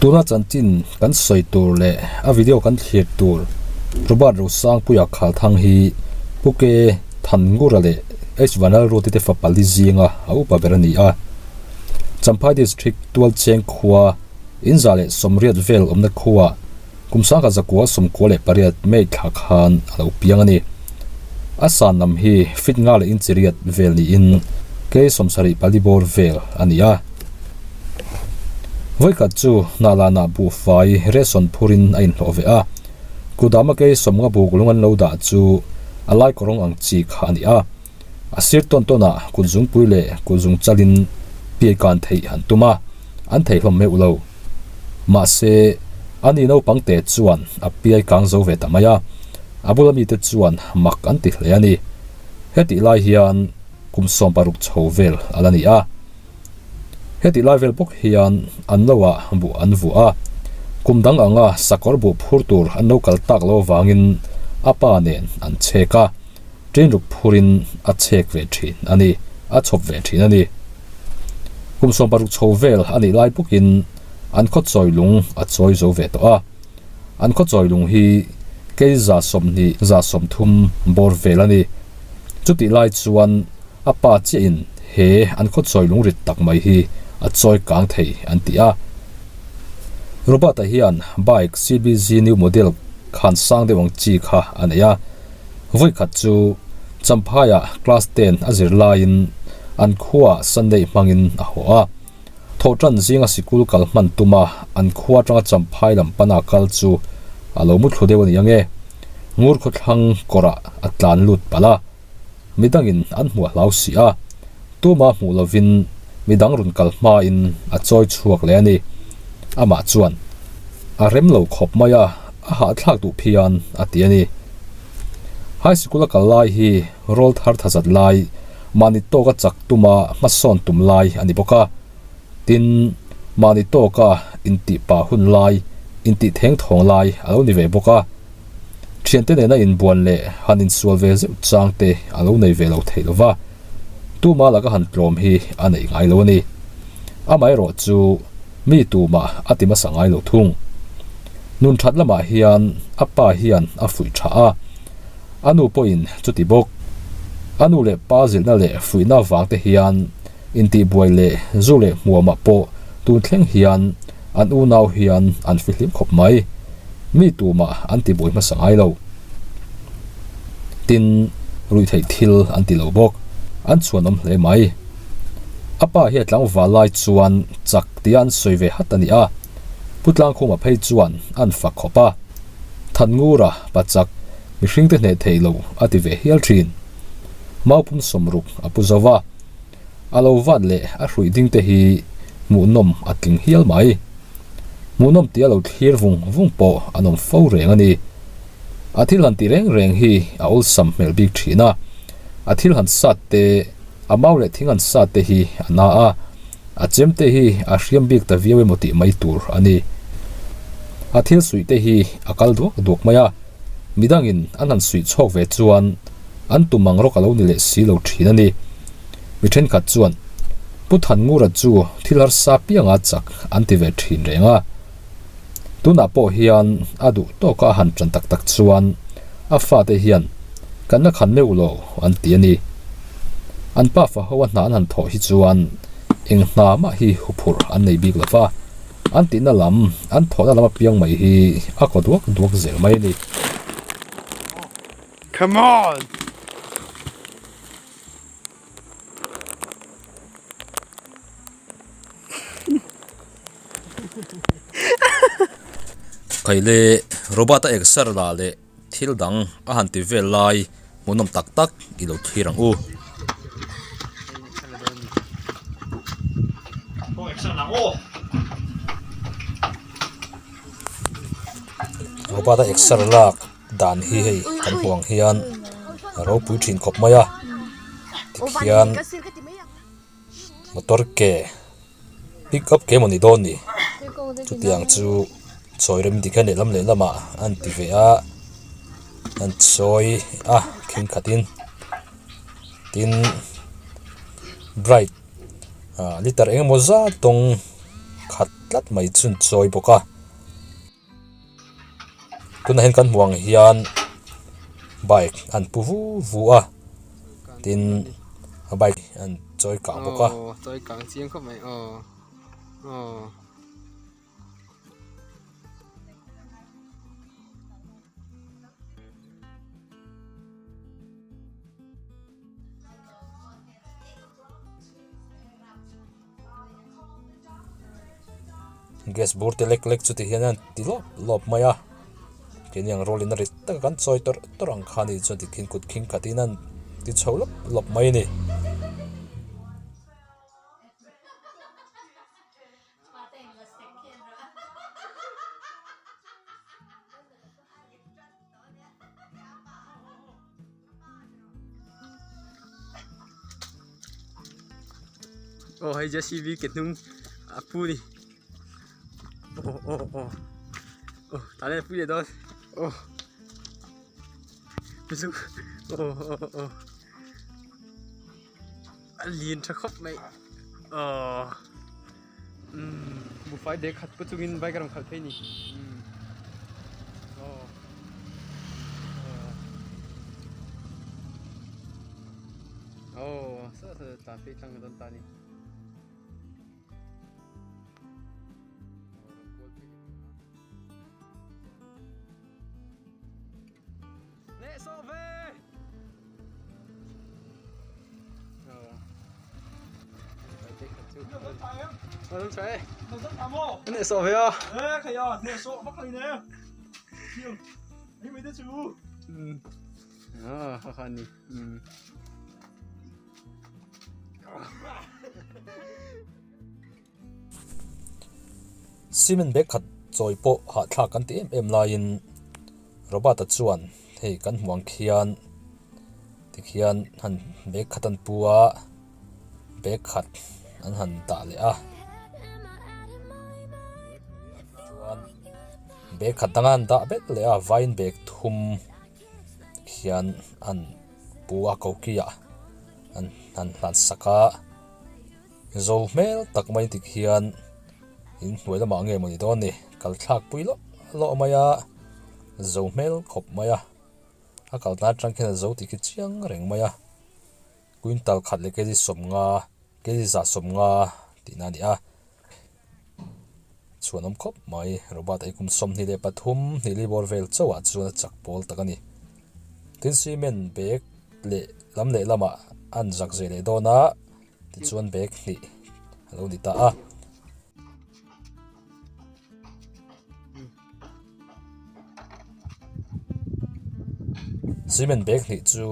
Tuna chanchin kan sawi tur leh a video kan thlir tur Robert Rosangpuia Khalthang hi Pu K Thanngura leh H Vanlalruati te fapa li zinga a upa ber a ni a. Champhai District Tualcheng khua 180 vel awmna khuaah kum 1998 May thla khan a lo piang a ni. A san lam hi feet nga leh inch riat vel niin kei 74 bawr vel a ni a. Vawikhat chu hnahlanah buhfai ration phurin a inhlawh ve a, kudama kei 50 buk lung an lo dah chu a lai kawrawng ang chi kha a ni a. A sir tawn tawnah kutzungpui leh kutzungchalin piai kan theih an tum a, an thei hlawm meuh lo. Mahse, ani naupang te chuan a piai kang zo ve ta mai a, a bula mite chuan mak an ti hle a ni. Hetih lai hian kum 60 chho vel a la ni a. Hetih lai vel bawk hian an lo ah buh an vuah a, kum dang anga sakawr buh phur tur an lo kal tak lo avangin a pa nen an chhek a, Train ruk phurin a chhek ve thin a ni, a chhawp ve thin a ni. Kum 60 chho vel a nih lai bawkin an khaw chawi lung a chawi zo ve tawh a. An khaw chawi lung hi kei 20 30 bawr vel a ni. Chutih lai chuan a pa chiahin he an khaw chawi lung rit tak mai hi a chawi kang thei an ti a. Robert-a hian bike CBZ new model khan sang deuh ang chi kha a nei a. Vawikhat chu Champhaiah class ten a zir laiin an khuaah Sunday hmangin a haw a. Thawhtan zinga sikul kal hman tuma an khua atanga Champhai lam pana kal chu a lo muthlu deuh a ni ange. Ngur khawthlang kawrah a tlan lut palh a. Midangin an hmuh a hlau si a, tuma hmuh lovin midang rawn kal hmain a chawi chhuak leh a ni. Amah chuan, A rem lo khawp mai a, a hahthlak duh phian, a ti a ni. High Sikul a kal lai hi rawl thar thazat lai, mahni tawka chak tuma hmasawn tum lai a ni bawk a. Tin, mahni tawka intih pah hun lai, intih theng thawng lai a lo ni ve bawk a. Thiante nena inbuan leh han insual ve zeuh chang te a lo nei ve lo thei lo va, tuma laka han tlawm hi a neih ngai lo a ni. Amaherawh chu mi tumah a ti hmasa ngai lo thung. Nun that lamah hian a pa hian a fuih tha a, a nu pawhin chuti bawk. A nu leh pa zilhna leh fuihna vang te hian intihbuai leh zu leh hmuamah pawh tun thleng hian an unau hian an fihlim khawp mai. Mi tumah an ti buai hmasa ngai lo. Tin, ruihtheih thil an ti lo bawk. An chhuanawm hle mai. A pa hi a tlangval lai chuan chak tia an sawi ve hat a ni a. Pu Tlangkhuma phei chuan an fak khawp a. Thanngura pa chak mihringte hneh theih lo a ti ve hial thin. Maupum 60 a pu zo va. A lo vat leh a hruih ding te hi hmuhnawm a tling hial mai. Hmuhnawm tia lo thlir vung vung pawh an awm fo reng a ni. A thil han tih reng reng hi a awlsam hmel bik thin a. A thil han sat te, a mau leh thing han sat te hi a na a. A chem te hi a hriam bik ta viau emaw tih mai tur a ni. A thil suih te hi a kal duak duak mai a. Midangin an han suih chhawk ve chuan an tum ang rawk a lo ni leh si lo thin a ni. Mi thenkhat chuan Pu Thanngura chu thil harsa pianga chak an ti ve thin reng a. Tunah pawh hian a duh tawka a han tan tak tak chuan a fate hian kan la khan meuh lo an ti a ni. An pa fa ho a hna an han thawh hi chuan eng hna mah hi huphurh an nei bik lo va. An tihna lam, an thawhna lam apiang mai hi a kaw duak duak zel mai a ni. Come on! Khaile Robert-a exer la leh thil dang a han ti vel lai hmuhnawm tak tak i lo thlir ang u. Robert-a exer lak dan hi hei kan hmuh ang hian a ropui thin khawp mai a tikhian motor ke pick up ke emaw ni dawn ni chutiang chu chawi rem dik a lehlam lehlamah an ti ve a an chawi a khing khatin tin bright ah liter engemaw zat tawng. khat tlat mai chu an chawi bawk a. Tunah hian kan hmuh ang hian bike an pu vu vu a tin a bike an chawi kang bawk a. Gas bur te lek lek chu ti hian an ti lawp lawp mai a keini ang rualin a rit tak a kan chawi tawrh tawrh ang kha a ni chuan tikhian kut khing khatin an ti chho lawp lawp mai a ni. Aw hei JCB ke hnung a pu ni aw aw aw aw tah hian a pui leh dawn aw aw aw aw a lian tha khawp mai aw umm buhfai bag khat pu chungin bike a rawn khalh phei a ni umm aw aw aw saw saw tlan phei tlang a dawn ta a ni. Cement bag khat chawi pawh hahthlak kan ti em em laiin Robert-a chuan hei kan hmuh ang khian tikhian han bag khat an pu a bag khat an han dah leh a chuan bag khat danga an dah belh leh a vine bag thum hian an pu a koki ah an han hlan sak a. Zo hmel tak mai tik hian in hnuai lamah nge mawni dawn ni kal thlak pui lawh lawh mai a zo hmel khawp mai a a kal tan atang khian a zo tih khi chiang reng mai a quintal khat leh kg sawmnga kg za sawmnga tihna a ni a chhuan awm khawp mai Robert a kum 23 hnih li bawr vel chauhah chuan a chak pawl tak a ni tin cement bag leh lam leh lamah an zak zeh leh dawn a. Tichuan bag hnih a lo ni ta a. Cement bag hnih chu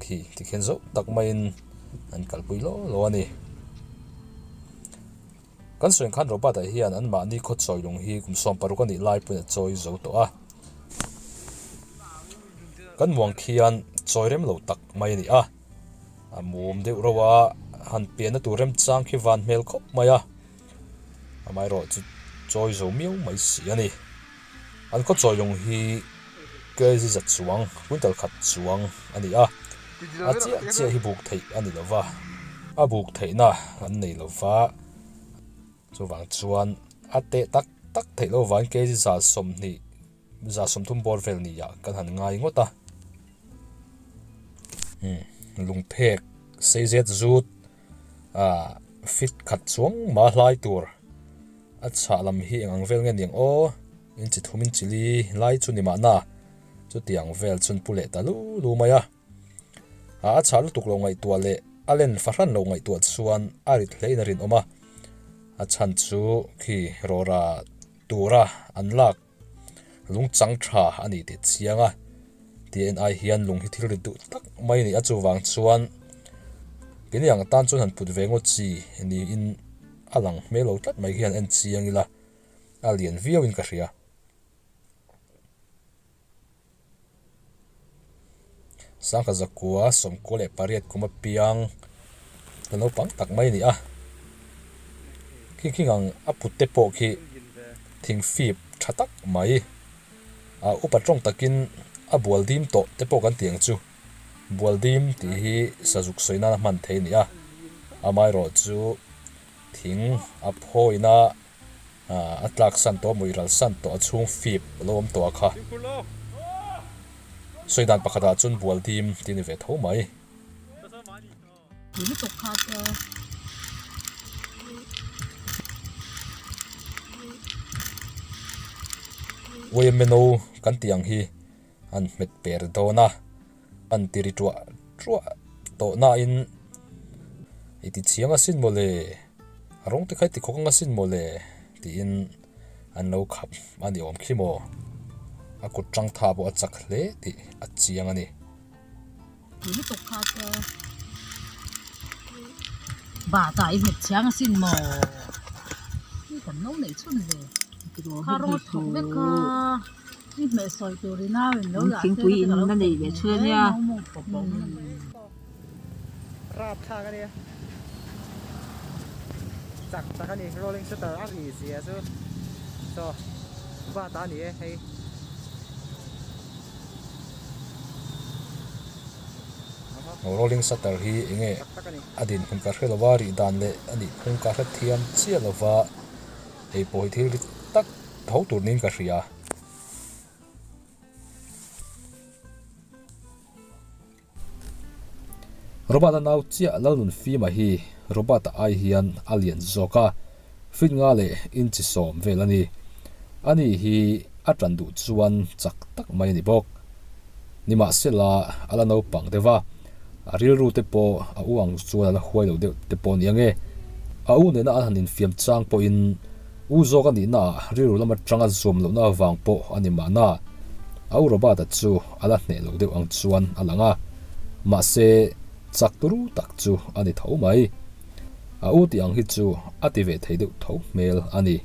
khi tikhian zauh tak maiin an kalpui law law a ni. Kan sawi khan Robert-a hian anmahni khaw chawi lung hi kum 16 a nih lai pawhin a chawi zo tawh a. Kan muang khian chawi rem lo tak mai a ni a. A mum deuh reuh a, han pianna tur remchang khi van hmel khawp mai a, amaherawhchu chawi zo miau mai si a ni. An khaw chawi lung hi kg za chuang, quintal khat chuang a ni a, a chiah chiah hi buk theih a ni lo va, a buk theihna an nei lo va, chuvang chuan a teh tak tak theih loh vangin kg 120 30 bawr vel nia kan han ngai ngawt a umm lungphek sei zet zut ah fit khat chuang ma hlai tur a chhah lam hi eng ang vel nge niang aw inchi thum inchi li lai chu ni mahna chutiang vel chun pu leh ta lu lu mai a a chhah lutuk lo ngaihtuah leh a len fahran lo ngaihtuah chuan a rit hle in a rinawm a a chhan chu khi rawra tura an lak lungchang tha a ni tih chiang a TNI hian lung hi thil rit duh tak mai a ni a chuvang chuan keini ang tan chuan han put ve ngawt chi niin a lang hmel lo tlat mai hian en chiang ila a lian viau in ka hria. Sangha zakua 98 kum apiang la naupang tak mai a ni a khi khi ngang a put te pawh khi thing fip tha tak mai a upa tawng takin a bual dim tawh te pawh kan ti ang chu bual dim tih hi sazuk sawi nana hman thei a ni a amaherawhchu. Thing a phawina a tlak san tawh a mawih ral san tawh a chhung fip a lo awm tawh a kha. Sawi dan pakhatah chuan bual dim tih a ni ve tho mai. Uaimeno kan tih ang hi an hmet per dawn a. An ti ri tuah tuah tawh nain i ti chiang asin mawle, a rawng te kha i ti khawk ang asin mawle tiin an lo khap a ni awm khi maw. A kut tang tha pawh a chak hle tih a chiang a ni. Thingpui in na nei ve chhun a nia. Rapthlak a nia. Chak tak a ni rolling shutter a ri zia chu chaw bat a ni e hei. Rolling shutter hi enge a dinhmun ka hre lova rih dan leh a nih phung ka hrethiam chiah lova hei pawh hi thil ri tak tho tur niin ka hria. Robert-a nau chiah Lalnunfima hi Robert-a ai hian a lian zawk a, feet nga leh inchi sawm vel a ni. Ani hi a tan duh chuan chak tak mai a ni bawk. Nimahsela a la naupang deuh a, a rilru te pawh a u ang chuan a la huai lo deuh te pawh a ni ang e. A u nena an han infiam chang pawhin U zawk a nihna ah rilru lam atanga zuam lohna avang pawh a ni mahna, a u Robert-a chu a la hneh lo deuh ang chuan a lang a, mahse chak turu tak chu a ni tho mai. A u tih ang hi chu a ti ve thei deuh tho hmel a ni.